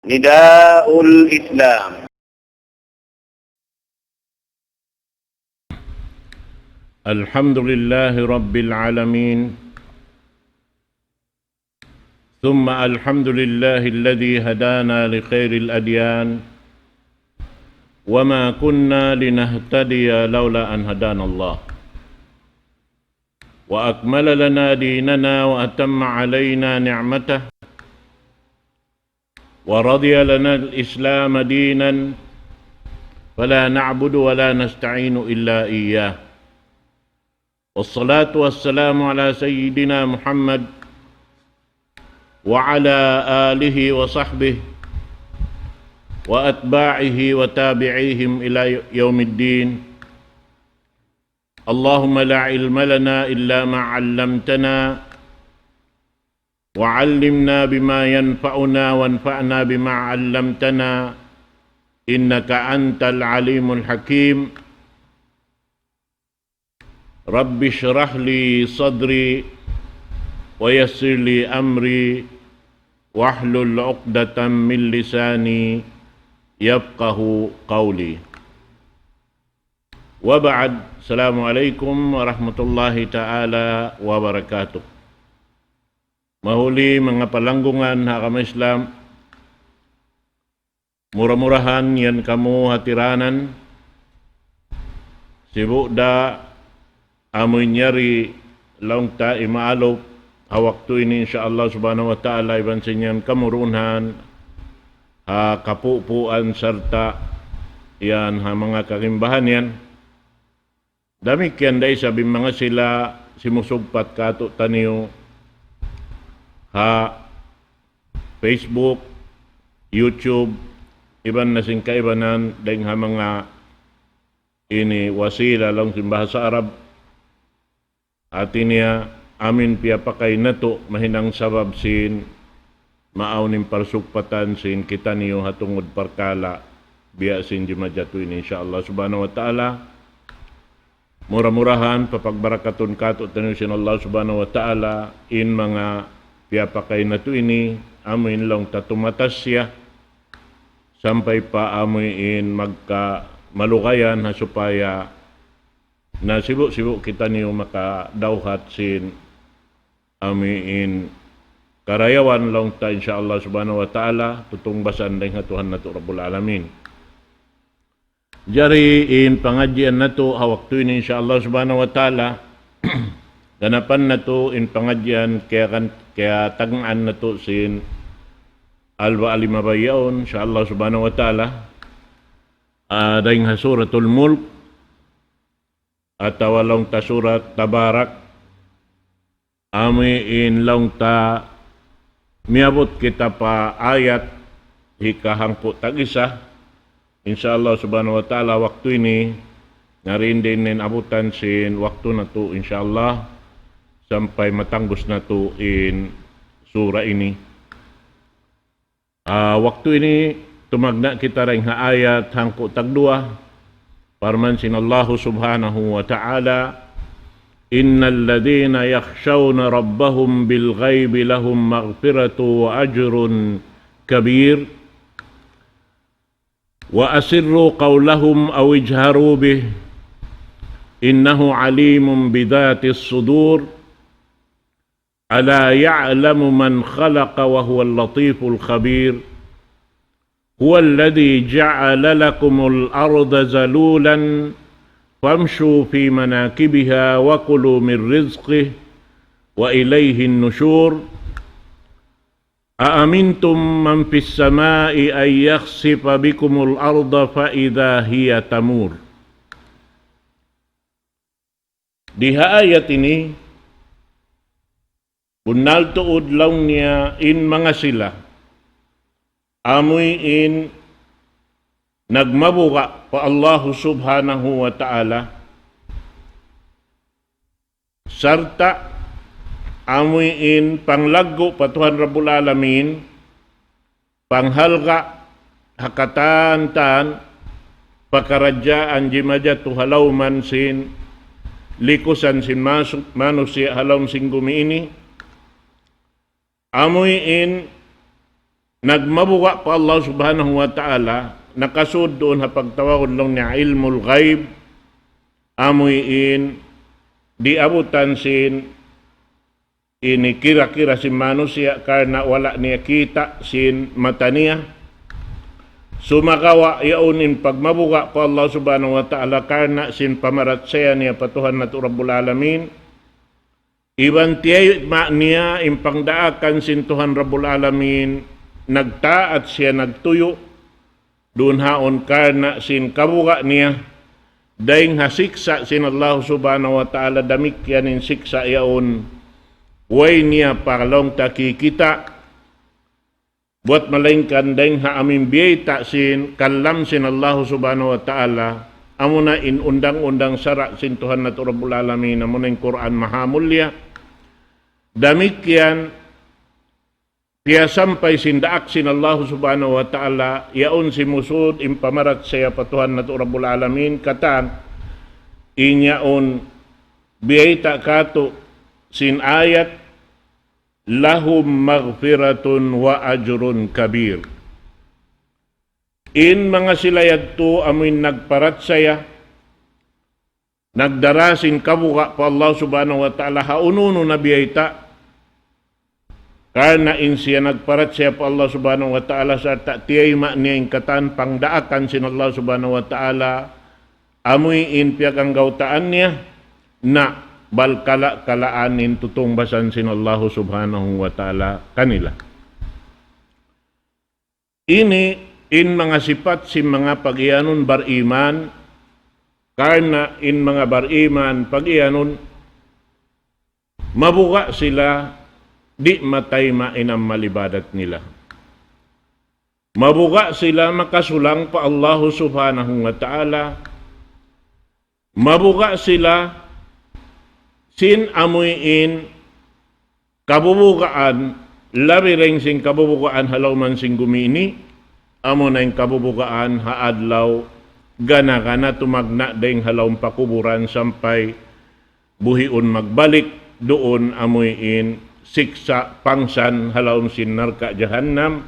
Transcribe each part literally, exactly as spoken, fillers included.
نداء الإسلام. الحمد لله رب العالمين، ثم الحمد لله الذي هدانا لخير الأديان، وما كنا لنهتدي لولا أن هدانا الله، وأكمل لنا ديننا وأتم علينا نعمته، ورضي لنا الإسلام دينا، فلا نعبد ولا نستعين إلا إياه. والصلاة والسلام على سيدنا محمد وعلى آله وصحبه وأتباعه وتابعيهم إلى يوم الدين. اللهم لا علم لنا إلا ما علمتنا، وعلمنا بما ينفعنا، وانفعنا بما علمتنا، إنك أنت العليم الحكيم. رب اشرح لي صدري، ويسر لي أمري، واحلل عقدة من لساني يفقه قولي. وبعد، السلام عليكم ورحمة الله تعالى وبركاته. Mahuli manga palanggungan ha agama Islam, mura-murahan yan kamu hatiranan, sibu' da amu in yari laung ta imaalup ha waktu ini, insya Allah subhanahu wa ta'ala, iban sin yan kamu duun ha kapupuan sarta' yan ha manga kagimbahan yan. Damikkiyan da isab in manga sila simusugpat kātu'niyu ha Facebook, YouTube, iban na sin kaibanan dayn ha manga ini wasila laung sin bahasa Arab. Hāti niya, amu in piyapakay natu' mahinang sabab sin maawn in parsugpatan sin kitaniyu ha tungud parkala' biya' sin jimajatu ini, insya Allah subhanahu wa ta'ala. Mura-murahan papagbarakatun kātu'niyu sin Allah subhanahu wa ta'ala in manga piyapakay natu' ini, amu in laung ta tumatas siya sampay pa amu in magka malugayan ha supaya na sibu'-sibu' kitaniyu makadawhat sin amu in karayawan laung ta, insya Allah subhanahu wa ta'ala, tutungbasan dayn ha Tuhan natu' Rabbul Alamin. Jari in pangadjian natu' ha waktu ini, insya Allah subhanahu wa ta'ala, ganapan natu' in pangadjian kaya kan, kaya tagnaan natu' sin alba alima bayaun, insya Allah subhanahu wa ta'ala, ah, dayn ha Suratul Mulk, atawa laung ta Surat Tabarak, amu in laung ta miyabut kita pa ayat hikahangpu' tag-isa. Insya Allah subhanahu wa ta'ala, waktu ini ngari in di' in abutan sin waktu natu', insya Allah, sampay matangbus natu' in sura ini. Ah, waktu ini tumagna' kita dayn ha ayat hangpu' tagduwa. Parman sin Allahu subhanahu wa ta'ala, إن الذين يخشون ربهم بالغيب لهم مغفرة وأجر كبير. وأسروا قولكم أو اجهروا به إنه عليم بذات الصدور. ألا يعلم من خلق وهو اللطيف الخبير. هو الذي جعل لكم الأرض ذلولا فامشوا في مناكبها وكلوا من رزقه وإليه النشور. أأمنتم من في السماء أن يخسف بكم الأرض فإذا هي تمور. Di ha ayat ini, bunnal tuud laung niya in manga sila, amuin nagmabuga' pa Allahu subhanahu wa ta'ala, sarta' amuin panglaggu' pa Tuhan Rabbul Alamin, panghalga' ha katan-katan pakaradjaan jimajatu ha lawm sin likusan sin masu-, manusiya' ha lawm sin gumi ini, amuin nagmabuga' pa Allah Subhanahu wa Ta'ala, nakasud duun ha pagtawagun laung niya ilmul ghaib, amuin di' abutan sin ini kira-kira sin manusiya' karna' wala' niya kita' sin mata niya. Sumagawa' yaun in pagmabuga' pa Allah Subhanahu wa Ta'ala karna' sin pamarachaya niya pa Tuhan natu' Rabbul Alamin. Iban tiyayma' niya in pangdaakan sin Tuhan Rabbul Alamin, nagtaat siya, nagtuyu', duun haun karna' sin kabuga' niya, dayng ha siksa' sin Allah Subhanahu wa Ta'ala, damikkiyan in siksa' yaun, way niya pa laung ta kikita', buwat malaingkan dayng ha amuin biyayta' sin kalam sin Allah Subhanahu wa Ta'ala, amuna in undang-undang sara' sin Tuhan natu' Rabbul Alamin, amuna in Qur'an Mahamulliya. Damikkiyan, piyasampay sin daak sin Allah Subhanahu wa Ta'ala, yaun simūd in pamarachaya pa Tuhan natu' Rabbul Alamin, katan, in yaun biyayta' katu' sin ayat, لهم مغفرة وأجر كبير. In manga sila yadtu amuin nagparachaya, nagdara sin kabuga' pa Allah Subhanahu wa Ta'ala, ha unu-unu na biyayta', karna' in siya nagparachaya pa Allah Subhanahu wa Ta'ala, sarta' tiyayma' niya in katan pangdaakan sin Allah Subhanahu wa Ta'ala, amuin piyaganggautaan niya, na balkala'-kalaan in tutungbasan sin Allah Subhanahu wa Ta'ala kanila. Ini in manga sipat sin manga pag-iyanun bariman, karna' in manga bariman pag-iyanun, mabuga' sila, di' matayma' in amal ibadat nila. Mabuga' sila makasulang pa Allahu Subhanahu wa Ta'ala. Mabuga' sila sin amuin kabubugaan, labi dayng sin kabubugaan ha lawm sin gumi ini, amuna in kabubugaan ha adlaw gana-gana tumagna' dayng ha lawm pakuburan sampay buhiun magbalik duun amuin siksa' pangsan ha lawm sin narka' jahannam.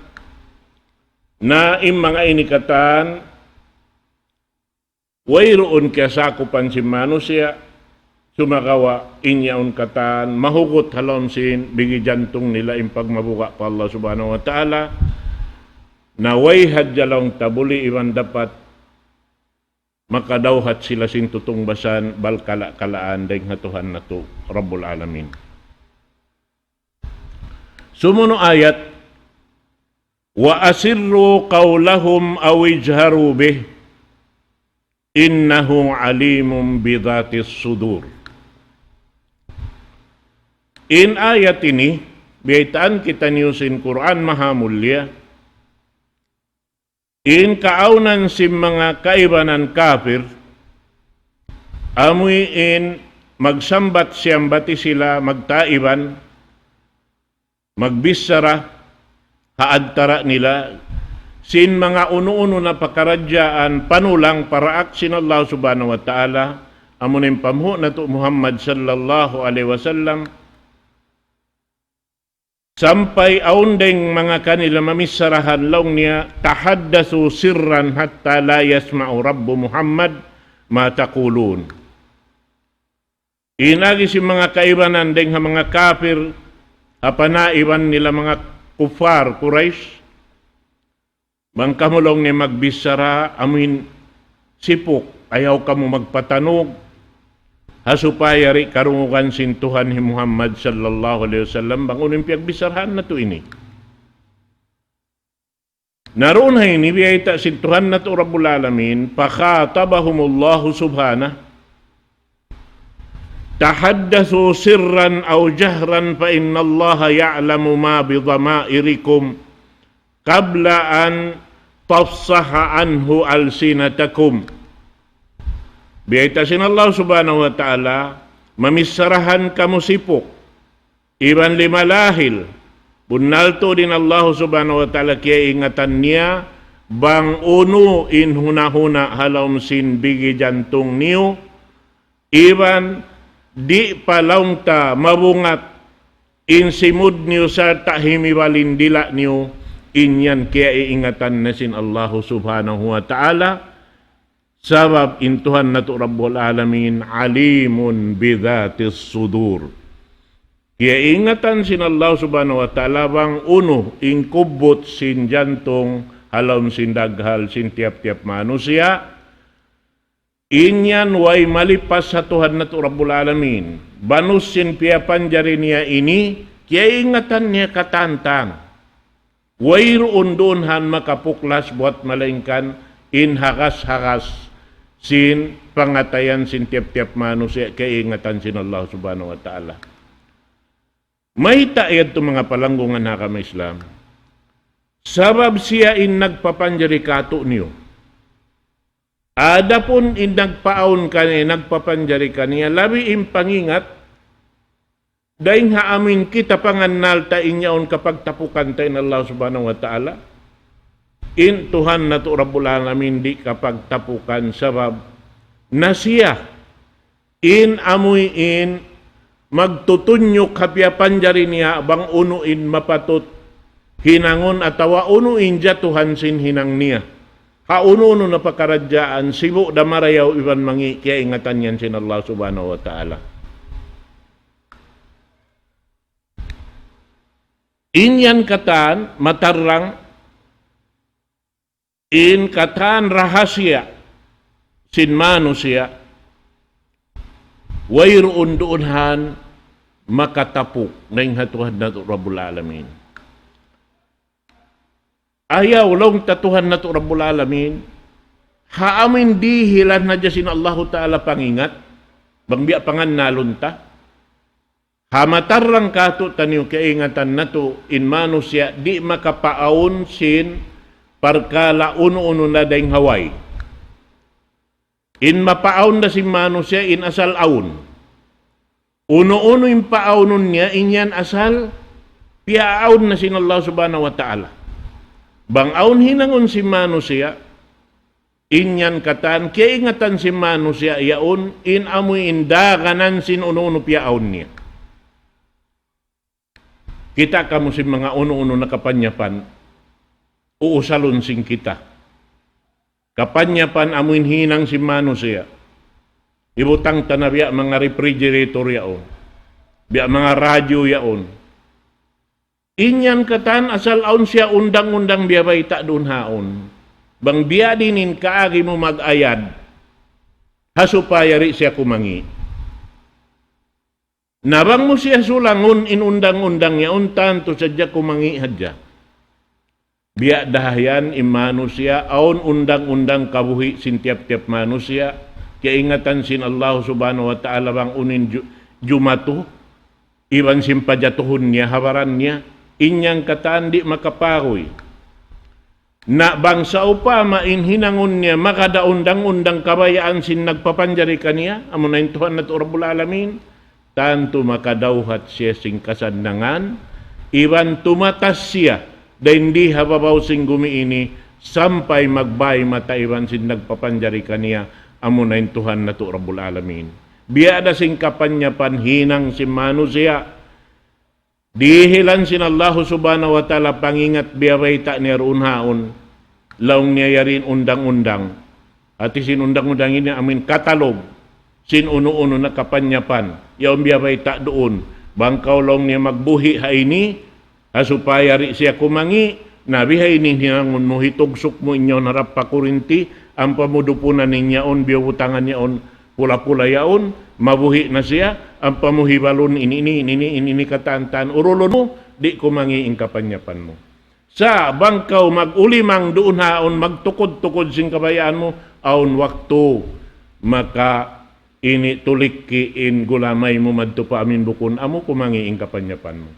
Na in manga ini katan, wayruun kiyasakupan sin manusiya', sumagawa' in yaun katan, mahugut ha lawm sin bigi jantung nila in pagmabuga' pa Allah Subhanahu wa Ta'ala, na way hadja laung ta buli iban dapat makadawhat sila sin tutungbasan balkala'-kalaan dayng ha Tuhan natu' Rabbul Alamin. Sumunu' ayat, وأسروا قولهم أو اجهروا به إنه عليم بذات الصدور. In ayat ini, biyaytaan kitaniyu sin Qur'an Mahamulliya, in kaawnan sin manga kaibanan kapir, amuin magsambat-siyambati sila, magtaiban, magbichara ha antara' nila, sin manga unu-unu na pakaradjaan panulang pa daak sin Allah Subhanahu wa Ta'ala, amu in panghu' natu' Muhammad sallallahu alayhi wasallam, sampay awn dayng manga kanila mamicharahan laung niya, تحدثوا سرا حتى لا يسمع رب محمد ما تقولون. In agi sin manga kaibanan dayng ha manga kapir, ha panaiban nila manga kuffar Quraysh, bang kamu laung niya magbichara, amuin sipuk, ayaw kamu magpatanug, ha supaya di' karungugan sin Tuhan hi Muhammad sallallahu alayhi wasallam, bang unu in piyagbicharahan natu' ini. Na duun ha ini biyayta' sin Tuhan natu' Rabbul Alamin, فخاطبهم الله سبحانه، تحدثوا سرا أو جهرا فإن الله يعلم ما بضمائركم قبل أن تفصح عنه ألسنتكم. Biyayta' sin Allah Subhanahu wa Ta'ala, mamicharahan kamu sipuk, iban limalahil, bunnal tuud in Allah Subhanahu wa Ta'ala kiyaingatan niya, bang unu in huna-huna ha lawm sin bigi jantung niyu, iban di' pa laung ta mabungat in simud niyu sarta' himibal in dila' niyu, In yan kiyaiingatan na sin Allahu Subhanahu wa Ta'ala, sabab in Tuhan natu' Rabbul Alamin, alimun bidhatis sudur. Kiyaiingatan sin Allah Subhanahu wa Ta'ala bang unu in kubbut sin jantung, ha lawm sin daghal sin tiyap-tiyap manusiya'. In yan way malipas ha Tuhan natu' Rabbul Alamin. Banus sin piyapanjari niya ini, kiyaiingatan niya katān-tān. Wayruun duun han makapuklas buwat malaingkan in hagas-hagas sin pangatayan sin tiyap-tiyap manusiya' kiyaiingatan sin Allah Subhanahu wa Ta'ala. Mayta' yadtu manga palanggungan ha agama Islam? Sabab siya in nagpapanjari kātu'niyu. Adapun in nagpaawn kaniya, nagpapanjari kaniya, labi in pangingat, dayng ha amuin kita pangannal ta in yaun kapagtapukan ta in Allah Subhanahu wa Ta'ala. In Tuhan natu' Rabbul Alamin di' kapagtapukan sabab na siya in amuin magtutunyuk ha piyapanjari niya bang unu in mapatut hinangun atawa unu in jatuhan sin hinang niya. Ha unu-unu na pakaradjaan, sibu' da marayaw iban mangi', kiyaingatan yan sin Allah Subhanahu wa Ta'ala. In yan katān, matarrang, in katān rahasiya sin manusiya', wayruun duun han makatapuk dayng ha Tuhan natu' Rabbul Alamin. Ayaw, laung ta, Tuhan natu' Rabbul Alamin, ha amuin dihilan hadja sin Allahu Ta'ala pangingat, bang biya' pangannalun ta. Ha matarrang kātu'niyu kaingatan natu', in manusiya' di' makapaawn sin parkala' unu-unu na dayng ha way. In mapaawn da sin manusiya' in asal awn. Unu-unu in paawnun niya, in yan asal piyaawn na sin Allah Subhanahu wa Ta'ala. Bang awn hinangun sin manusiya', in yan katān, kiyaingatan sin manusiya' yaun, in amuin daganan sin unu-unu piyaawn niya. Kita' kamu sin manga unu-unu na kapanyapan, uusalun sin kita. Kapanyapan amuin hinang sin manusiya'. Hibutang ta na biya' manga refrigerator yaun. Biya' manga radyo yaun. In yan katān asal awn siya undang-undang biyabayta' duun ha yaun. Bang biya' diin in kaagi mu mag-ayad, ha supaya di' siya kumangi'. Na bang mu siya sulangun in undang-undang yaun, tantu sadja kumangi' hadja. Biya' da ha yan in manusiya', awn undang-undang kabuhi' sin tiyap-tiyap manusiya', kiyaingatan sin Allah Subhanahu wa Ta'ala bang unu in ju-, jumatu, iban sin pajatuhun niya, ha baran niya, in yan katān di' makapaguy. Na bang sawpama in hinangun niya makada undang-undang kabayaan sin nagpapanjari kaniya, amuna in Tuhan natu' Rabbul Alamin, tantu makadawhat siya sin kasannangan, iban tumatas siya, dayn di ha babaw sin gumi ini, sampay magbay mata iban sin nagpapanjari kaniya, amuna in Tuhan natu' Rabbul Alamin. Biya' da sin kapanyapan hinang sin manusiya', dihilan sin Allahu Subhanahu wa Ta'ala pangingat biyabayta' niya duun ha yaun, laung niya yari in undang-undang. Hati sin undang-undang ini amuin katalog sin unu-unu na kapanyapan. Yaun biyabayta' duun. Bang kaw, laung niya, magbuhi' ha ini, ha supaya di' siya kumangi', na bihaini in hinangun mu, hitugsuk mu in yaun harap pa kurinti, ampa mu dupunan in yaun, biyubutangan yaun, pula-pula yaun, mabuhi' na siya, ampa mu hibalun in ini, in ini, in ini katān-tān, urulun mu, di' kumangi' in kapanyapan mu. Sa' bang kaw mag-ulimang duun ha yaun, magtukud-tukud sin kabayaan mu, awn waktu, maka ini tulikki in gulamay mu madtu pa amuin bukun amu, kumangi' in kapanyapan mu.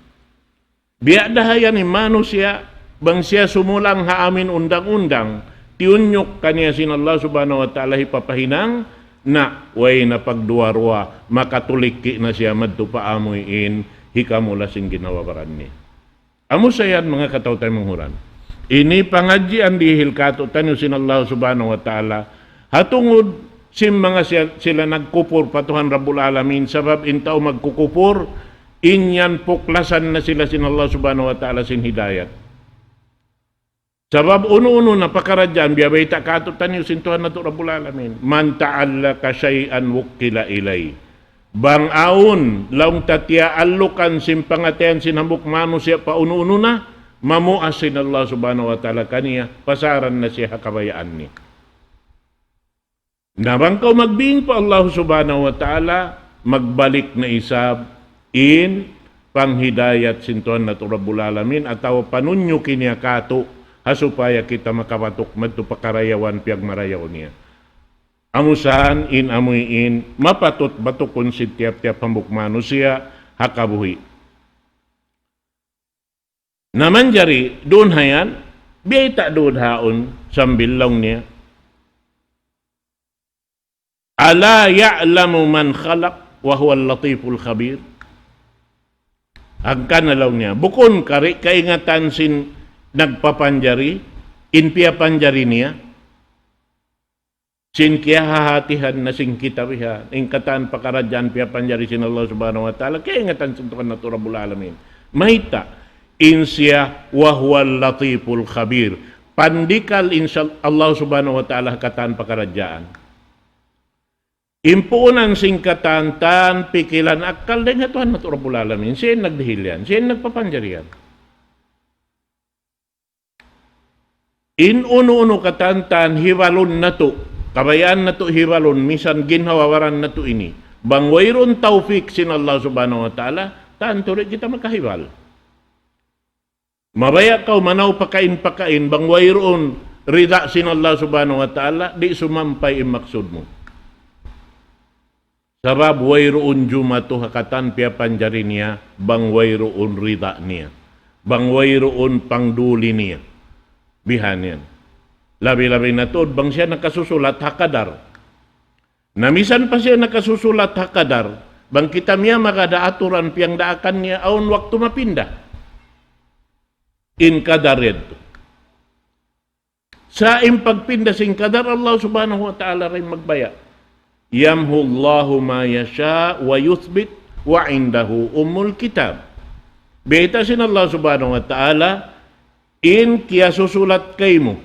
Biya' da ha yan in manusiya', bang siya sumulang ha amuin undang-undang, tiyunyuk kaniya sin Allah Subhanahu wa Ta'ala hipapahinang, na way na pagduwa-ruwa, makatulikki na siya madtu pa amuin hikamula sin ginhawa-baran niya. Amu sa yan, manga kataw-taymanghuran. Ini pangadjian dihil kātu'niyu sin Allah Subhanahu wa Ta'ala. Ha tungud sin manga siya, sila nagkupur pa Tuhan Rabbul Alamin, sabab in tau magkukupur, in yan puklasan na sila sin Allah Subhanahu wa Ta'ala sin hidayat. Sabab unu-unu na pakaradjaan, biyabayta' kātu'niyu sin Tuhan natu' Rabbul Alamin. من تعلق شيئا وكل إليه. Bang awn, laung ta tiyaallukan sin pangatayan sin hambuuk manusiya' pa unu-unu na, mamuas sin Allah Subhanahu wa Ta'ala kaniya, pasaran na siya ha kabayaan niya. Na bang kaw magbing pa Allah Subhanahu wa Ta'ala, magbalik na isab in panghidayat sin Tuhan natu' Rabbul Alamin, atawa panunjuki niya kātu', ha supaya kita makabatuk madtu pa karayawan piyagmarayaw niya. Amu saan in amuin mapatut batukun sin tiyap-tiyap hambuuk manusiya' ha kabuhi'. Na manjari duun ha yan, biyayta' duun haun sambil laung niya. ألا يعلم من خلق وهو اللطيف الخبير. Hangkan na laung niya. Bukun kari kaingatan sin nagpapanjari, in piyapanjari niya. Sin kiyahahatihan na sin kita biha', in katan pakaradjaan piyapanjari sin Allah Subhanahu wa Ta'ala, kaingatan sin Tuhan natu' Rabbul Alamin. Mayta', in siya وهو اللطيف الخبير. Pandikal in sya-, Allah Subhanahu wa Ta'ala katan pakaradjaan. In puunan sin katan, tan, pikilan, akkal, dayn ha Tuhan natu' Rabbul Alamin. Siya in nagdihil yan, siya in nagpapanjari yan. In unu-unu katan-katan hibalun natu', kabayaan natu' hibalun, misan ginhawa-baran natu' ini. Bang wayruun tawfik sin Allah Subhanahu wa Ta'ala, tantu di' kita makahibal. Mabaya' kaw manaw pakain-pakain, bang wayruun rida sin Allah Subhanahu wa Ta'ala, di' sumampay in maksud mu. Sabab wayruun jumatu ha katan piyapanjari niya, bang wayruun rida niya, bang wayruun pangduli niya. Bihan yan. Labi-labi na tuud, bang siya nakasusulat ha kadar. Na misan pa siya nakasusulat ha kadar, bang kita miyamagad ha aturan piyagdaakan niya, awn waktu mapinda in kadar yadtu. Sa' in pagpinda sin kadar, Allah Subhanahu wa Ta'ala ra in magbaya'. يمحو الله ما يشاء ويثبت وعنده أم الكتاب. Bayta' sin Allah Subhanahu wa Ta'ala, in kiyasusulat kaymu,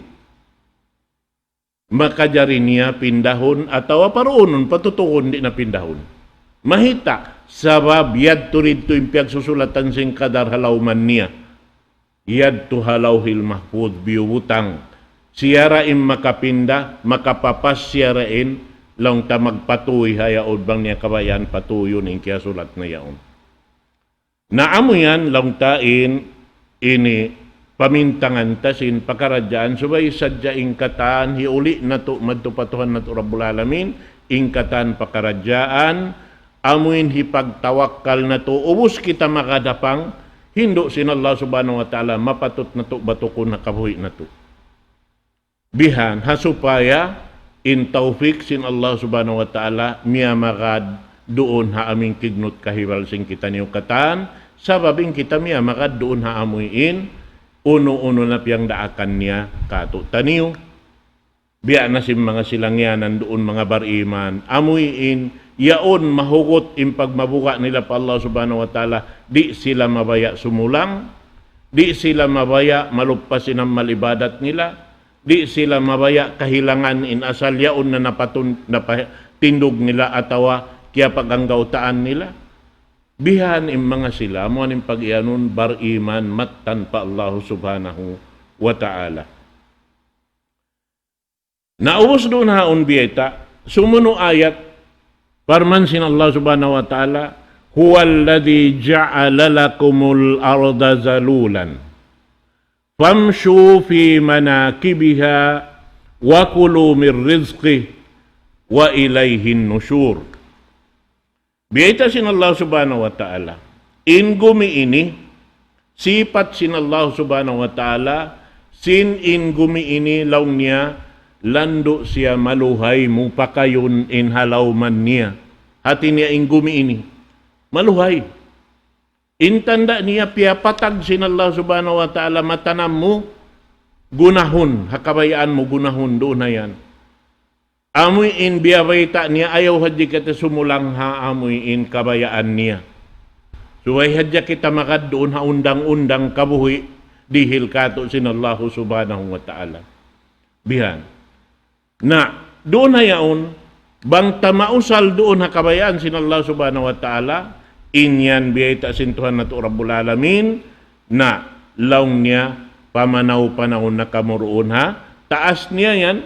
makajari niya pindahun atawa paruunun, patutuhun di' na pindahun. Mayta', sabab yadtu didtu in piyagsusulatan sin kadar ha lawman niya. Yadtu ha Lawhil Mahfuz biyubutang. Siya ra in makapinda, makapapas siya ra in, laung ta magpatuy ha yaun bang niya kabayaan patuyun in kiyasulat na yaun. Na amu yan, laung ta in, ini pamintangan ta sin pakaradjaan, subay sadja in katan hiuli' natu' madtu pa Tuhan natu' Rabbul Alamin, in katan pakaradjaan, amuin hipagtawakkal natu', ubus kita magadapang, hindu' sin Allah Subhanahu wa Ta'ala, mapatut natu' batukun ha kabuhi' natu'. Bihan, ha supaya in tawfik sin Allah Subhanahu wa Ta'ala miyamagad duun ha amuin kignut kahibal sin kitaniyu katan, sabab in kita miyamagad duun ha amuin unu-unu na piyagdaakan niya kātu'niyu. Biya' na sin manga sila ngiyanan duun manga bariman. Amuin, yaun mahugut in pagmabuga' nila pa Allah Subhanahu wa Ta'ala, di' sila mabaya' sumulang, di' sila mabaya' maluppas in amal ibadat nila, di' sila mabaya' kahilangan in asal yaun na napatun-, napatindug nila atawa kiyapag-anggawtaan nila. Bihan in manga sila, amu in pag-iyanun bariman mattan pa Allah Subhanahu wa Ta'ala. Na ubus duun haun biyayta', sumunu' ayat, parman sin Allah Subhanahu wa Ta'ala, هو الذي جعل لكم الأرض ذلولا فامشوا في مناكبها وكلوا من رزقه وإليه النشور. Biyayta' sin Allah Subhanahu wa Ta'ala. In gumi ini, sipat sin Allah Subhanahu wa Ta'ala, sin in gumi ini laung niya, landu' siya maluhay mu pakayun in ha lawman niya. Hati niya in gumi ini, maluhay. In tanda' niya piyapatag sin Allah Subhanahu wa Ta'ala matanam mu, gunahun, ha kabayaan mu gunahun, duun na yan. Amuin biyabayta' niya, ayaw hadja kita sumulang ha amuin kabayaan niya. Subay hadja kita magad duun ha undang-undang kabuhi', dihil kātu' sin Allahu Subhanahu wa Ta'ala. Bihan. Na, duun ha yaun, bang ta mausal duun ha kabayaan sin Allah Subhanahu wa Ta'ala, in yan biyayta' sin Tuhan natu' Rabbul Alamin, na, laung niya, pamanaw-panaw na kamu duun ha taas niya yan,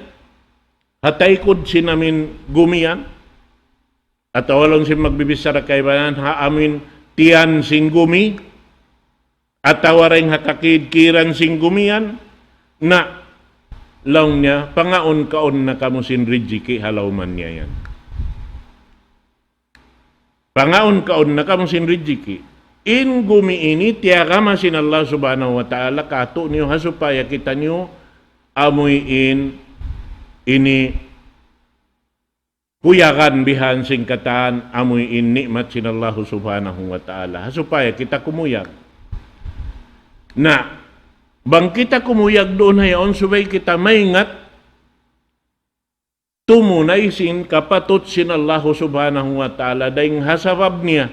ha taykud sin amin gumi yan, atawa laung sin magbibichara kaibanan, ha amin tiyan sin gumi, atawa dayn ha kakidkiran sin gumi yan, na, laung niya, pangaun-kaun na kamu sin rijiki' ha lawman niya yan. Pangaun-kaun na kamu sin rijiki'. In gumi ini tiyagama sin Allah Subhanahu wa Ta'ala kātu'niyu ha supaya kitaniyu amuin ini kuyagan bihan sin katan amuin ni'mat sin Allah Subhanahu wa Ta'ala. Ha supaya kita kumuyag. Na, bang kita kumuyag duun ha yaun subay kita maingat tumunay sin kapatut sin Allah Subhanahu wa Ta'ala, dayng ha sabab niya,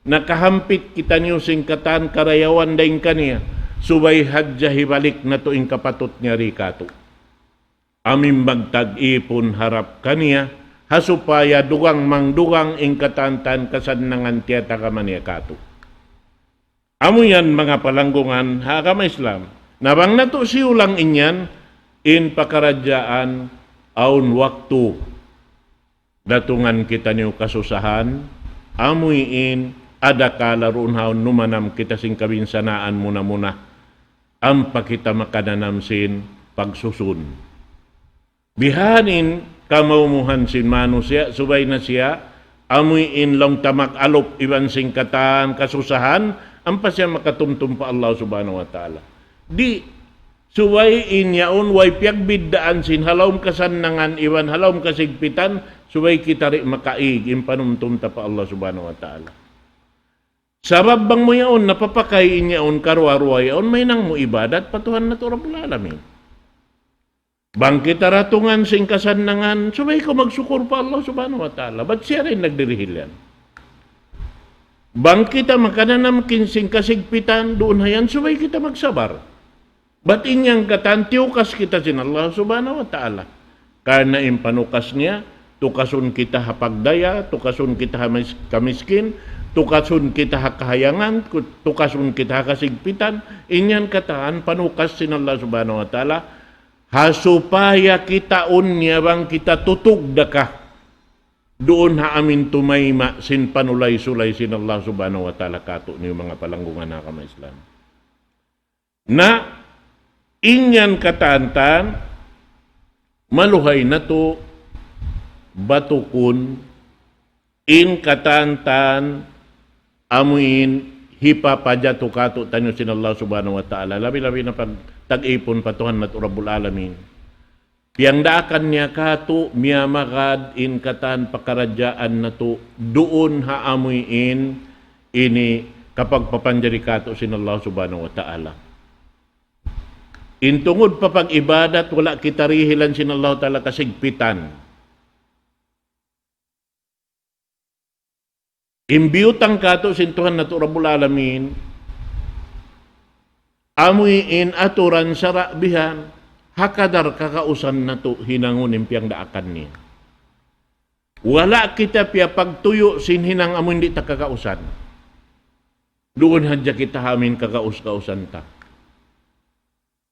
nakahampit kitaniyu sin katan karayawan dayng kaniya, subay hadja hibalik natu' in kapatut niya di kātu'. Amin magtag-ipun harap kaniya, ha supaya dugang-mangdugang in katan-katan kasannangan tiyatagama niya kātu'. Amu yan manga palanggungan ha agama Islam. Na bang natu' siyulang in yan, in pakaradjaan awn waktu datungan kitaniyu kasusahan, amuin adakala duun ha yaun numanam kita sin kabinsanaan muna-muna, ampa kita makananam sin pagsusun. Biha'n in kamaumuhan sin manusiya', subay na siya, amuin laung ta mag-alup iban sin katan kasusahan, ampa siya makatumtum pa Allah Subhanahu wa Ta'ala. Di', subay in yaun way piyagbiddaan sin ha lawm kasannangan iban ha lawm kasigpitan, subay kita di' makaig in panumtum ta pa Allah Subhanahu wa Ta'ala. Sabab bang mu yaun napapakay in yaun karuwa-ruwa yaun, mahinang mu ibadat pa Tuhan natu' Rabbul Alamin. Bang kita datungan sin kasannangan, subay kaw magsukur pa Allah Subhanahu wa Ta'ala. Bat siya da in nagdirihil yan. Bang kita makananam kin sin kasigpitan, duun ha yan, subay kita magsabar. Bat in yan katan tiyukas kita sin Allah Subhanahu wa Ta'ala. Karna' in panukas niya, tukasun kita ha pagdaya, tukasun kita ha mis-, kamiskin, tukasun kita ha kahayangan, ku-, tukasun kita ha kasigpitan, in yan katan panukas sin Allah Subhanahu wa Ta'ala, ha supaya kitaun niya bang kita tutug da ka duun ha amin tumayma' sin panulay-sulay sin Allah Subhanahu wa Ta'ala kātu'niyu manga palanggungan ha agama Islam. Na, in yan katan-katan, maluhay natu' batukun, in katan-katan, amuin hipapajatu kātu'niyu sin Allah Subhanahu wa Ta'ala. Labi-labi na pagtag-ipun pa Tuhan natu' Rabbul Alamin. Piyangdaakan niya kātu', miyamagad in katan pakaradjaan natu' duun ha amuin ini kapagpapanjari kātu' sin Allah Subhanahu wa Ta'ala. In tungud pa pag-ibadat, wala' kita dihilan sin Allah Ta'ala kasigpitan. In biyutang kātu' sin Tuhan natu' Rabbul Alamin, amuin aturan sara' bihan, ha kadar kakausan natu' hinangun in piyangdaakan niya. Wala' kita piyapagtuyu' sin hinang amuin di' ta kakausan. Duun hadja kita ha amin kakaus-kausan ta.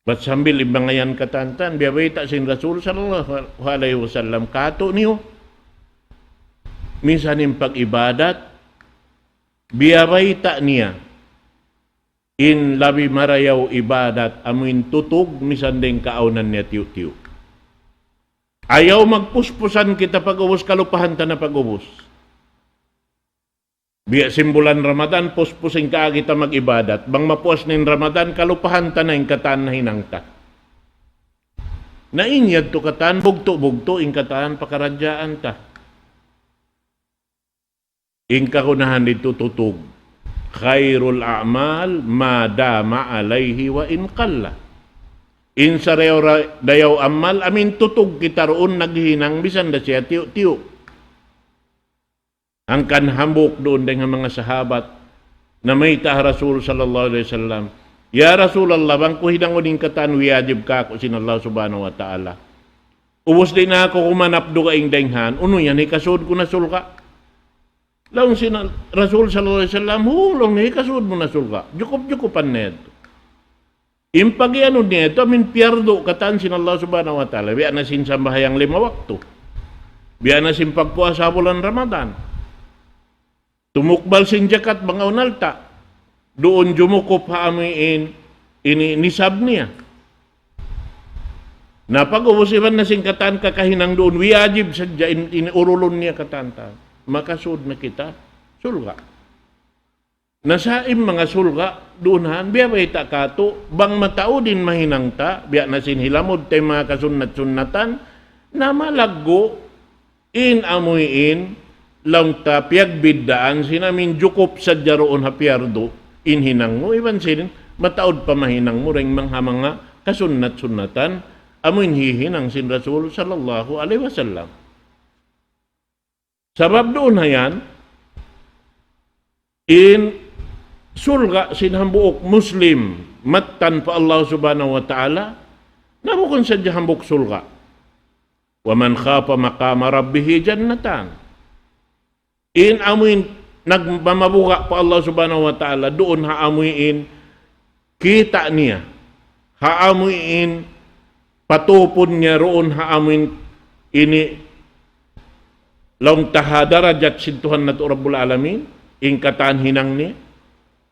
Bat sambil in manga yan katan-katan, biyabayta' sin Rasul sallallahu alayhi wasallam kātu'niyu. Minsan in pag-ibadat, biyabayta' niya in labi marayaw ibadat, amuin tutug, minsan dayn kaawnan niya tiyu'-tiyu'. Ayaw magpuspusan kita pag-ubus, kalupahan ta na pag-ubus. Biya' sin bulan Ramadan, puspus in kaagi ta mag-ibadat. Bang mapuas na in Ramadan, kalupahan ta na in katan nahinang ta. Na in yadtu katan, bugtu'-bugtu' in katan pakaradjaan ta. In kagunahan didtu tutug. خير الأعمال ما دام عليه وإن قل. In sarayaw-dayaw amal, amin tutug kita duun naghinang misan da siya tiyu'-tiyu'. Hangkan hambuuk duun dayn ha manga sahabat, namayta' ha Rasul sallallahu alayhi wasallam, Ya Rasulullah, bang ku hinangun in katan wiyajib kaku' sin Allah Subhanahu wa Ta'ala. Ubus di' na aku kumanap dugaing dayn han, unu yan, hikasud ku na surga'. Laung sin Rasul sallallahu alayhi wasallam, "Hu," laung niya, "hikasud mu na surga'. Jukup-jukupan na yadtu." In pagiyanun niya yadtu, amin piyardu katan sin Allah Subhanahu wa Ta'ala. Biya' na sin sambahayang lima waktu. Biya' na sin pagpuasa bulan Ramadan. Tumukbal sin jakat bang awn alta'. Duun jumukup ha amuin ini nisab niya. Na pag-ubus iban na sin katan kakahinang duun, wiyajib sadja in, in urulun niya katan ta. Makasud na kita surga'. Na sa in manga surga', duun han, biya' bayta' katu', bang mataud in mahinang ta, biya' na sin hilamud ta in manga kasunnat-sunnatan, na malaggu', in amuin, laung ta piyagbiddaan sin amin jukup sadja duun ha piyardu, in hinang mu, iban sin mataud pa mahinang mu, dayn manga, manga kasunnat-sunnatan, amuin hihinang sin Rasul sallallahu alayhi wasallam. Sabab duun ha yan, in surga' sin hambuuk Muslim, mattan pa Allah Subhanahu wa Ta'ala, na bukun sadja hambuuk surga'. ومن خاف مقام ربه جنتان. In amuin nagmamabuga' pa Allah Subhanahu wa Ta'ala, duun ha amuin kita' niya, ha amuin patupun niya duun ha amuin ini laung ta ha darajat sin Tuhan natu' Rabbul Alamin, in katan hinang niya.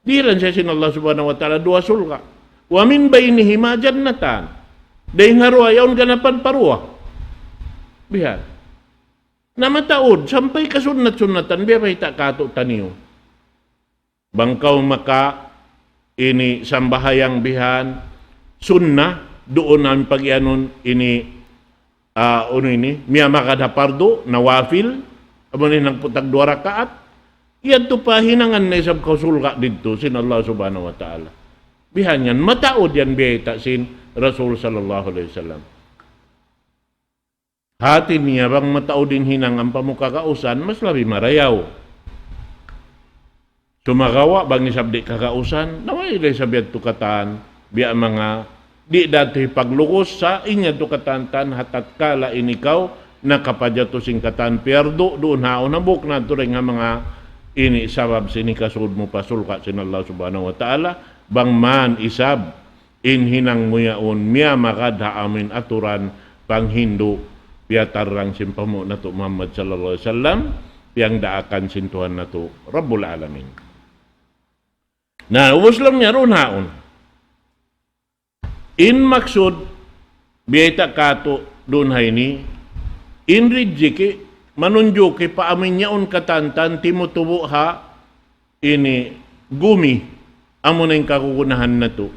Dihilan siya sin Allah Subhanahu wa Ta'ala duwa surga'. ومن بينهما جنتان. Dayn ha duwa yaun ganapan pa duwa. Bihan. Na mataud, sampay kasunnat-sunnatan, biya' bayta' katu' taniyu. Bang kaw maka ini sambahayang bihan, sunnah, duun na in pagiyanun ini, ah, unu ini, miyamagad ha pardu, nawafil, amu ini nagputag duwa rakaat, yadtu pa hinangan na isab kaw surga' didtu sin Allah Subhanahu wa Ta'ala. Bihan yan, mataud yan biyayta' sin Rasul sallallahu alayhi wasallam. Hati niya bang mataud in hinang ampa mu kagausan, mas labi marayaw. Sumagawa' bang isab di' kagausan, na way da isab yadtu katan, biya' manga, di' da tuud paglugus sa' in yadtu katan tan ha tatkala in ikaw nakapajatus sin katan piyardu duun ha awn hambuuk na tuud dayn ha manga ini sabab sin hikasud mu pa surga' sin Allah Subhanahu wa Ta'ala, bang man isab in hinang mu yaun miyamagad ha amuin aturan panghindu' piyatarrang sin panghu' natu' Muhammad sallallahu alayhi wasallam, piyangdaakan sin Tuhan natu' Rabbul Alamin. Na, ubus laung niya duun ha yaun. In maksud, biyayta' katu' duun ha ini, in rijiki', manunjuki pa amuin yaun katan tan timutubu' ha ini gumi, amuna in kagunahan natu'.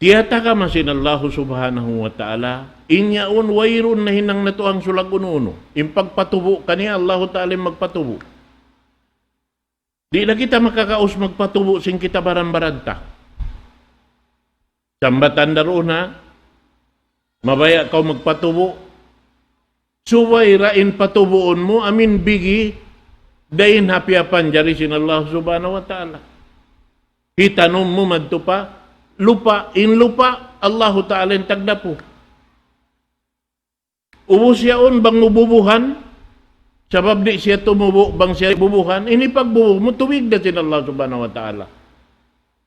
Tiyatagama sin Allahu Subhanahu wa Ta'ala, in yaun wayruun nahinang natu' hangsulag unu-unu. In pagpatubu' kaniya, Allahu Ta'ala in magpatubu'. Di' na kita makagaus magpatubu' sin kita baran-baran ta. Sambatan da duun ha, mabaya' kaw magpatubu', subay da in patubuun mu, amuin bigi, dayn ha piyapanjari sin Allah Subhanahu wa Ta'ala. Hitanum mu madtu pa lupa', in lupa', Allahu Ta'ala in tagdapu. Ubus yaun bang mu bubuhan, sabab di' siya tumubu', bang siya bubuhan, ini pagbubu' mu tubig da sin Allah Subhanahu wa Ta'ala.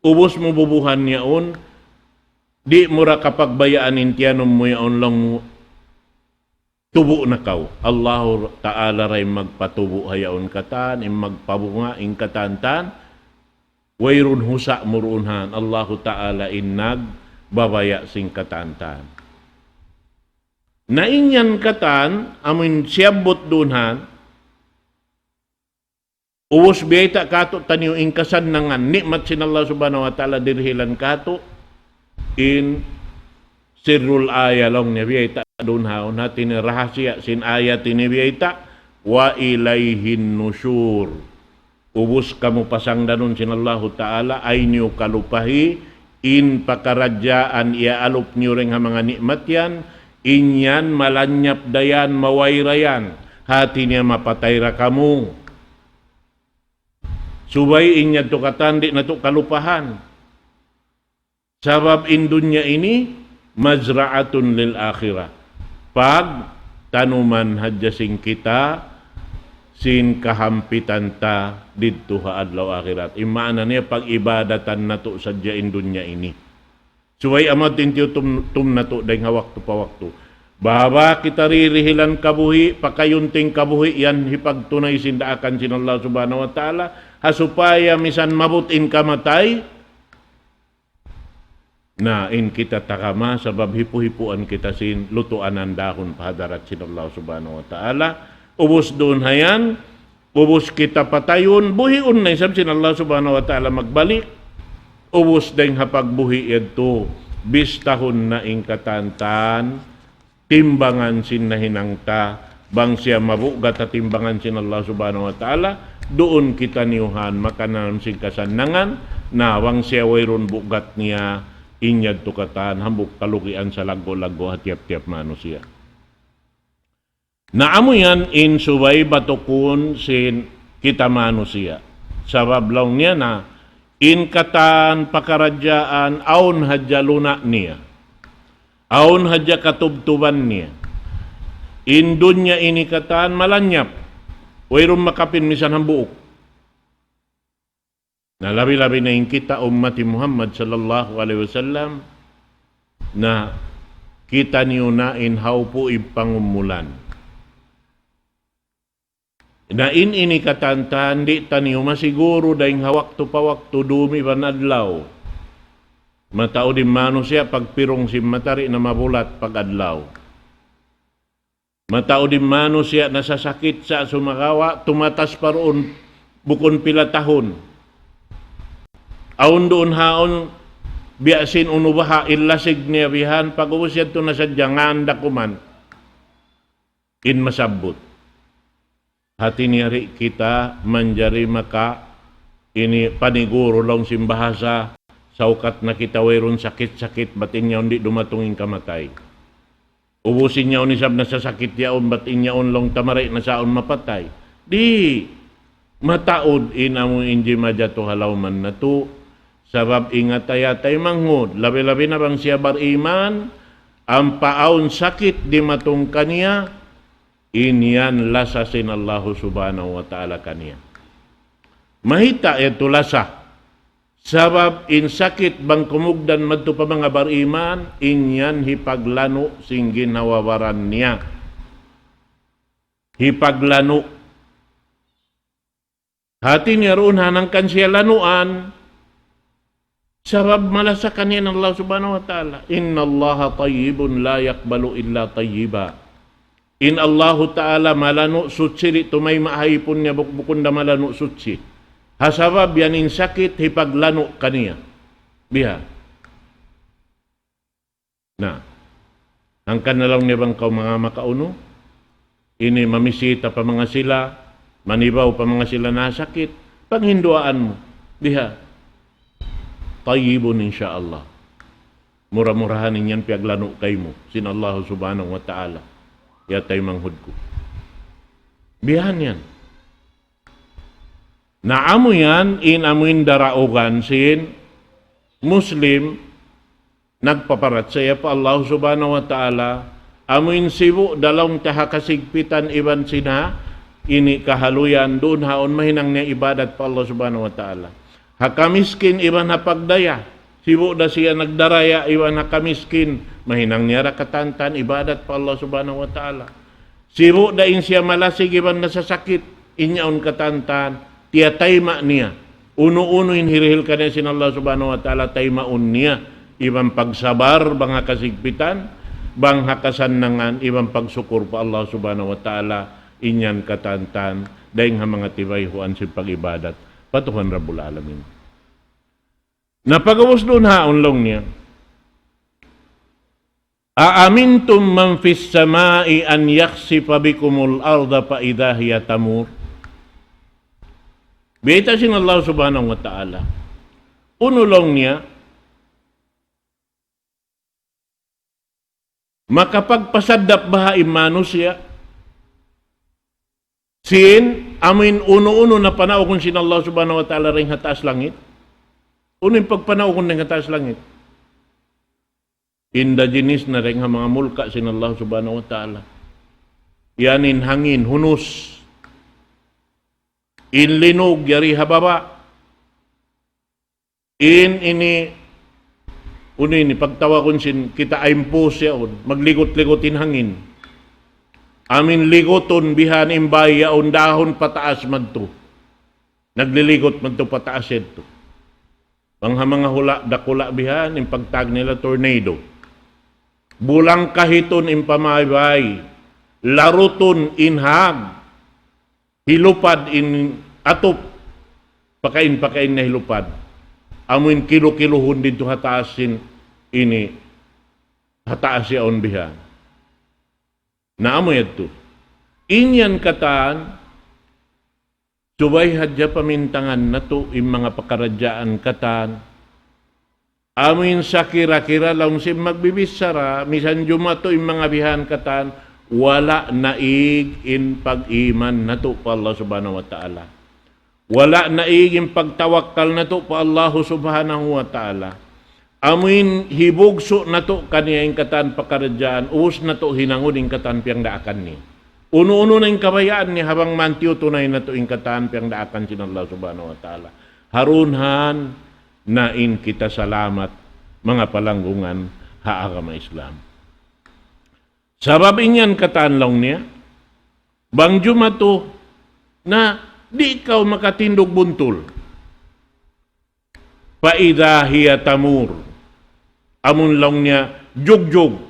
Ubus mu bubuhan yaun, di' mu da kapagbayaan in tiyanum mu yaun laung mu, tubu' na kaw. Allahu Ta'ala da in magpatubu' ha yaun katan, in magpabunga, in katan-tan, wayruun husa' mu duun han. Allahu Ta'ala in nagbabaya' sin katan-tan. Na in yan katan, amuin siyabbut duun han, ubus biyayta' katu' taniyu in kasannangan, ni'mat sin Allah Subhanahu wa Ta'ala dirihilan katu', in sirrul aya laung niya biyayta' duun ha yaun, hati niya rahasiya sin ayat ini biyayta', وإليه النشور. Ubus kamu pasangdanun sin Allahu Ta'ala, ayaw niyu kalupahi, in pakaradjaan iyaalup niyu dayn ha manga ni'mat yan, in yan malanyap da yan, maway da yan, hati niya mapatay da kamu. Subay in yadtu katan di' natu' kalupahan. Sabab in dunya ini مزرعة للآخرة. Pagtanuman hadja sin kita sin kahampitan ta didtu ha adlaw akhirat. In maana niya, pag-ibadatan natu' sadja in dunya ini. Subay amat in tiyutum-, tum natu' dayng ha waktu pa waktu. Baba kita ririhilan kabuhi', pakayunting kabuhi', yan hipagtunay sin daakan sin Allah Subhanahu wa Ta'ala. Ha supaya misan maabut in kamatay, na in kita takama sabab hipu-hipuan kita sin lutuanan dahun pa hadarat sin Allah Subhanahu wa Ta'ala. Ubus duun ha yan, ubus kita patayun, buhiun na isab sin Allah Subhanahu wa Ta'ala magbalik. Ubus dayng ha pagbuhi' yadtu, bistahun na in katantan, timbangan sin nahinang ta, bang siya mabugat ha timbangan sin Allah Subhanahu wa Ta'ala, duun kitaniyu han makananam sin kasannangan, na bang siya wayruun bugat niya, in yadtu katan, hambuuk kalugian salaggu'-laggu' ha tiyap-tiyap manusiya'. Na amu yan in subay batukun sin kita manusiya'. Sabab laung niya na, in katan pakaradjaan awn hadja luna' niya. Awn hadja katubtuban niya. In dunya ini katan malanyap. Wayruun makapin misan hambuuk. Na labi-labi na in kita ummati Muhammad sallallahu alayhi wasallam, na kitaniyu na in hawpu' in pangumulan. Na in ini katantan, di' taniyu masiguru dayng ha waktu pa waktu, dum iban adlaw. Mataud in manusiya' pagpirung sin matari' na mabulat pag-adlaw. Mataud in manusiya' nasasakit sa' sumagawa', tumatas pa duun bukun pila tahun. Awn duun haun, biya' sin unu baha', in lasig niya bihan, pag'ubus yadtu na sadja ngan dakuman in masabbut. Hati niya di' kita manjari maka ini paniguru laung sin bahasa, saukat na kita wayruun sakit-sakit, bat in yaun di' dumatung in kamatay. Ubus in yaun isab nasasakit yaun, bat in yaun laung ta mari na sa yaun mapatay. Di', mataud in amu in jimajatu ha lawman natu', sabab ingat, ya taymanghud, labi-labi na bang siya bariman, ampa awn sakit dimatung kaniya, in yan lasa sin Allahu Subhanahu wa Ta'ala kaniya. Mayta' yadtu lasa? Sabab in sakit bang kumugdan madtu pa manga bariman, in yan hipaglanu' sin ginhawa-baran niya. Hipaglanu'. Hati niya duun hangkan siya lanuan, sabab malasa kaniya in Allah Subhanahu wa Ta'ala. إن الله طيب لا يقبل إلا طيبا. In Allahu Ta'ala malanu' suchi, di' tumayma' ha ipun niya buk-, bukun da malanu' suchi. Ha sabab yan in sakit hipaglanu' kaniya. Biha. Na, hangkan na laung niya bang kaw manga makaunu, ini mamisita pa manga sila, manibaw pa manga sila nasakit, panghinduan mu. Biha. Tayyibun, insya Allah. Mura-murahan in yan piyaglanu' kaymu sin Allah Subhanahu wa Ta'ala. Ya taymanghud ku. Bihan yan. Na amu yan, in amu in daraugan sin Muslim, nagpaparachaya pa Allah Subhanahu wa Ta'ala, amu in sibu' da laung ta ha kasigpitan iban sin ha ini kahaluyan, duun haun mahinang niya ibadat pa Allah Subhanahu wa Ta'ala. Ha kamiskin iban ha pagdaya, sibu' da siya nagdaraya iban ha kamiskin, mahinang niya da katantan ibadat pa Allah Subhanahu wa Ta'ala. Sibu' da in siya malasig iban nasasakit, in yaun katantan, tiyatayma' niya. Unu-unu in hirihil kaniya sin Allah Subhanahu wa Ta'ala, taymaun niya. Iban pagsabar, bang ha kasigpitan, bang ha kasannangan, iban pagsukur pa Allah Subhanahu wa Ta'ala, in yan katantan, dayng ha manga tibayhuan sin pag-ibadat pa Tuhan Rabbul Alamin. Na pag'ubus duun haun laung niya, أأمنتم من في السماء أن يخسف بكم الأرض فإذا هي تمور. Bayta' sin Allah Subhanahu wa Ta'ala. Unu laung niya, makapagpasaddap baha' in manusiya' sin amu in unu-unu na panaugun sin Allah Subhanahu wa Ta'ala dayn ha taas langit. Unu in pagpanaugun dayn ha taas langit? Indigenous na dayn ha manga mulka' sin Allah Subhanahu wa Ta'ala. Yan in hangin, hunus. In linug, yari ha baba'. In ini, unu ini, pagtawagun sin kita, aimpu siya un, magligut-ligut in hangin. Amin ligutun bihan in bay yaun dahun pataas madtu. Nagliligut madtu pataas yadtu. Bang ha manga hula', dakula' bihan, in pagtawag nila tornado. Bulang kahitun in pamaybay, larutun in hag, hilupad in atup, pakain-pakain na hilupad. Amuin kilu-kiluhun didtu ha taas sin ini, ha taas yaun bihan. Na amu yadtu. In yan katan, subay hadja pamintangan natu' in manga pakaradjaan katan. Amuin sakira-kira laung sin magbibichara, misan jumatu in manga bihan katan, wala' naig in pag-iman natu' pa Allah Subhanahu wa Ta'ala. Wala' naig in pagtawakkal natu' pa Allahu Subhanahu wa Ta'ala. Amuin hibugsu' natu' kaniya in katan pakaradjaan, ubus natu' hinangun in katan piyagdaakan niya. Unu-unu na in kabayaan niya ha bang man tiyutunay natu' in katan piyagdaakan sin Allah Subhanahu wa Ta'ala. Ha duun yan na in kita salamat, manga palanggungan ha agama Islam. Sabab in yan katan laung niya, bang jumatu na di' kaw makatindug buntul. فإذا هي تمور. Amun laung niya, jugjug,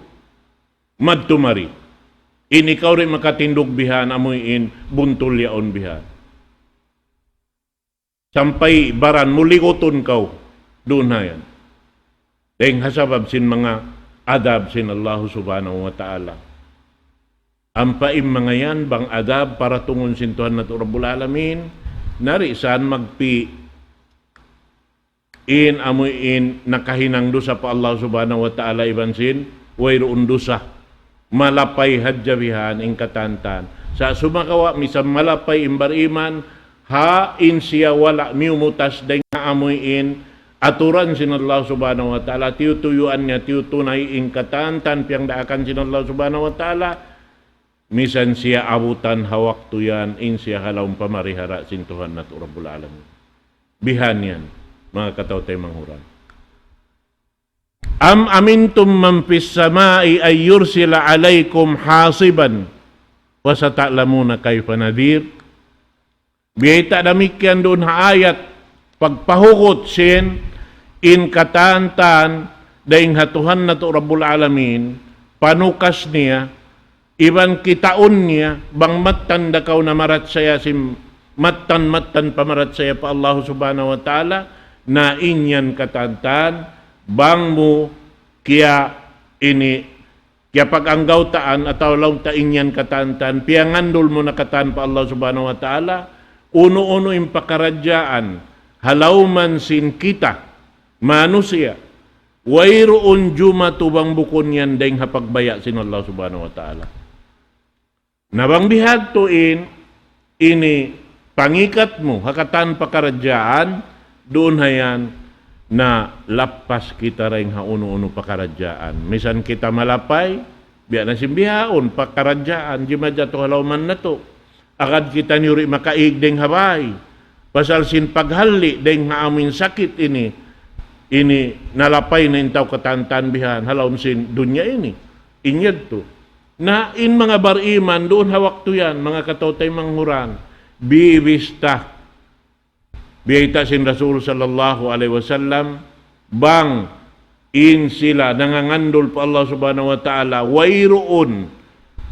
madtu mari. In ikaw di' makatindug bihan, amuin buntul yaun bihan. Sampay baran mu ligutun kaw, duun ha yan. Dayng ha sabab sin manga adab sin Allah Subhanahu wa Ta'ala. Ampa in manga yan, bang adab paratungun sin Tuhan natu' Rabbul Alamin, na di' san magpi' in amuin nakahinang dusa pa Allah Subhanahu wa Ta'ala iban sin wayruun dusa. Malapay hadja bihan in katan-katan. Sa' sumagawa' misan malapay in bariman, ha in siya wala' miyumutas dayng ha amuin aturan sin Allah Subhanahu wa Ta'ala, tiyutuyuan niya, tiyutunay in katan-katan piyagdaakan sin Allah Subhanahu wa Ta'ala, misan siya abutan ha waktu yan, in siya ha lawm pamarihara sin Tuhan natu' Rabbul Alamin. Bihan yan, manga kataw-taymanghuran. أم أمنتم من في السماء أن يرسل عليكم حاصبا فستعلمون كيف نذير. Biyayta' damikkiyan duun ha ayat, pagpahugut sin in katan-katan dayng ha Tuhan natu' Rabbul Alamin, panukas niya, iban kitaun niya, bang mattan da kaw namarachaya sin mattan-mattan pamarachaya pa Allah Subhanahu wa Ta'ala, na in yan katan-katan, bang mu kiya ini, kiyapag-anggawtaan atawa laung ta in yan katan-katan, piyangandul mu na katan pa Allah Subhanahu wa Ta'ala, unu-unu in pakaradjaan, ha lawm sin kita, manusiya', wayruun jumatu bang bukun yan dayng ha pagbaya' sin Allah Subhanahu wa Ta'ala. Na bang bihadtu in, ini pangikat mu, ha katan pakaradjaan, duun ha yan, na lappas kita dayng ha unu-unu pakaradjaan. Misan kita malapay, biya' na sin bihaun, pakaradjaan, jimajatu ha lawman natu'. Agad kita niyu di' makaig dayng ha bay. Pasal sin paghalli' dayng ha amuin sakit ini, ini nalapay na in tau katan-katan bihan, ha lawm sin dunya ini. In yadtu. Na in manga bariman duun ha waktu yan, manga kataw-taymanghuran, bibista. Biyayta' sin Rasul sallallahu alayhi wasallam, bang in sila nangangandul pa Allah Subhanahu wa Ta'ala, wayruun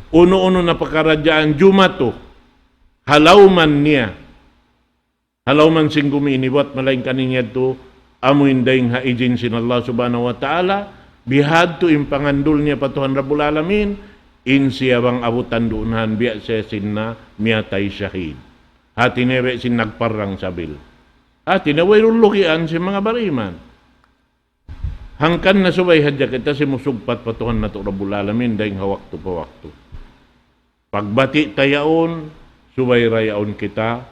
unu-unu na pakaradjaan jumatu ha lawm niya, ha lawm sin gumi ini, buwat malaingkan in yadtu, amuin dayng ha ijin sin Allah Subhanahu wa Ta'ala, bihadtu in pangandul niya pa Tuhan Rabbul Alamin, in siya bang abutan duun ha yan biya' siya sin na miyatay shahid. Hati niya biya' sin nagparrang sabil. Hati niya wayruun lugian sin manga bariman. Hangkan na subay hadja kita simusugpat pa Tuhan natu' Rabbul Alamin dayng ha waktu pa waktu. Pagbati' ta yaun, subay da yaun kita,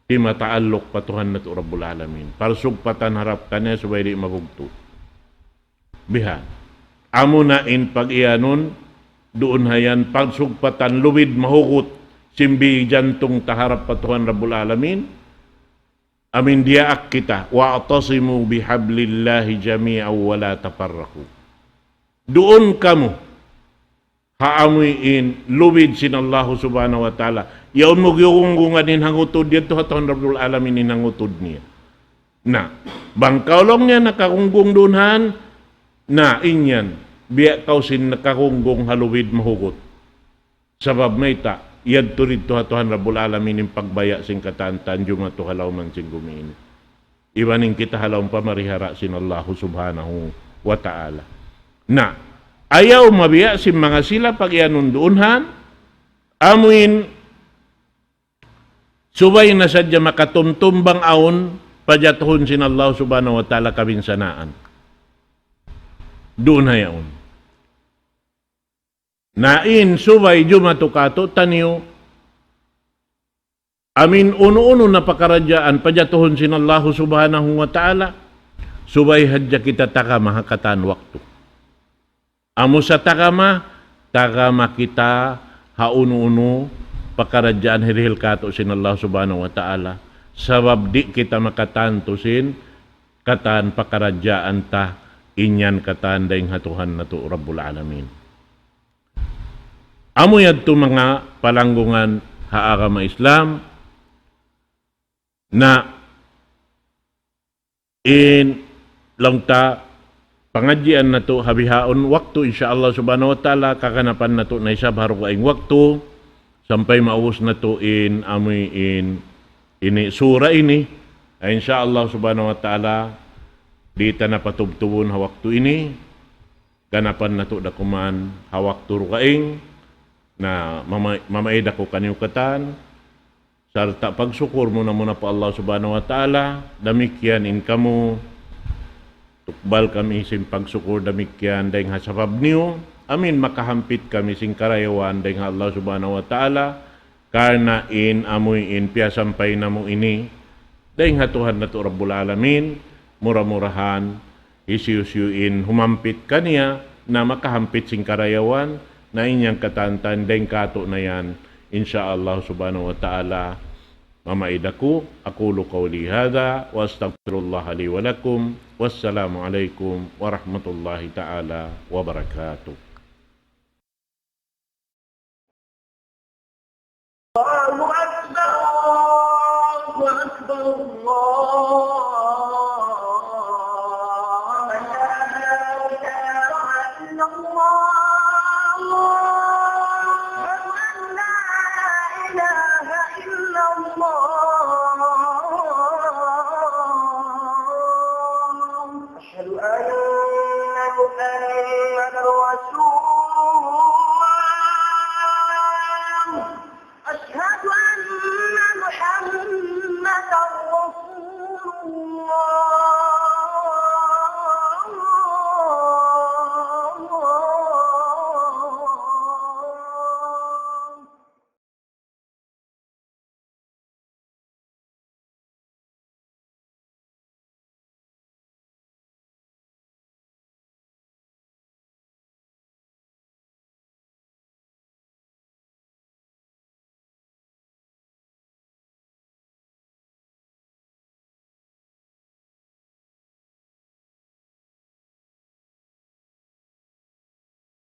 di' mataalluk pa Tuhan natu' Rabbul Alamin. Parsugpatan harap kaniya subay di' mabugtu'. Bihan. Amuna in pag-iyanun, duun hayan pagsugpatan lubid mahugut sin bi jantung ta harap pa Tuhan Rabbul Alamin. Amin diyaak kita, "Wa'tasimu bihablillahi jami'an wa la tafarraqu." Duun kamu ha amuin lubid sin Allahu Subhanahu wa Ta'ala. Yaun mu giyugunggungan in hangutud, yadtu ha Tuhan Rabbul Alamin in hangutud niya. Na, bang kaw laung niya nakagunggung duun han, na, in yan, biya' kaw sin nakagunggung ha lubid mahugut. Sabab mayta', yadtu didtu ha Tuhan Rabbul Alamin in pagbaya' sin katan-katan jumatu ha lawm sin gumi ini. Iban in kita ha lawm pamarihara sin Allahu Subhanahu wa Ta'ala. Na, ayaw mabiya' sin manga sila pag-iyanun duun han, amuin subay na sadja makatumtum bang awn pajatuhun sin Allah Subhanahu wa Ta'ala kabinsanaan. Duun hayaun. Na in subay jumatu kātu'niyu, amin unu-unu na pakaradjaan pajatuhun sin Allahu Subhanahu wa Ta'ala, subay hadja kita tagama ha katan waktu. Amu sa tagama, tagama kita ha unu-unu pakaradjaan hirihil kātu' sin Allah Subhanahu wa Ta'ala. Sabab di' kita makatantu sin katan pakaradjaan ta, in yan katan dayn ha Tuhan natu' Rabbul Alamin. Amu yadtu manga palanggungan ha agama Islam, na in laung ta pangadjian natu' ha bihaun waktu, insya Allah Subhanahu wa Ta'ala, kaganapan natu' na isab ha dugaing waktu, sampay maubus natu' in amuin ini sura ini. Ay, insya Allah Subhanahu wa Ta'ala, di' ta na patubtubun ha waktu ini, ganapan natu' da kuman ha waktu dugaing, na mama-, mamaid aku kaniyu katan, sarta' pagsukur muna-muna pa Allah Subhanahu wa Ta'ala, damikkiyan in kamu, tukbal kami sin pagsukur damikkiyan dayn ha sabab niyu, amin makahampit kami sin karayawan dayn ha Allah Subhanahu wa Ta'ala, karna' in amuin piyasampay namu' ini, dayn ha Tuhan natu' Rabbul Alamin, mura-murahan, hisiyu-siyu in humampit kaniya, na makahampit sin karayawan, na in yan katan-katan dayn kātu' na yan, insya Allah Subhanahu wa Ta'ala, mamaid aku, أقول قولي هذا وأستغفر الله لي ولكم. والسلام عليكم ورحمة الله تعالى وبركاته.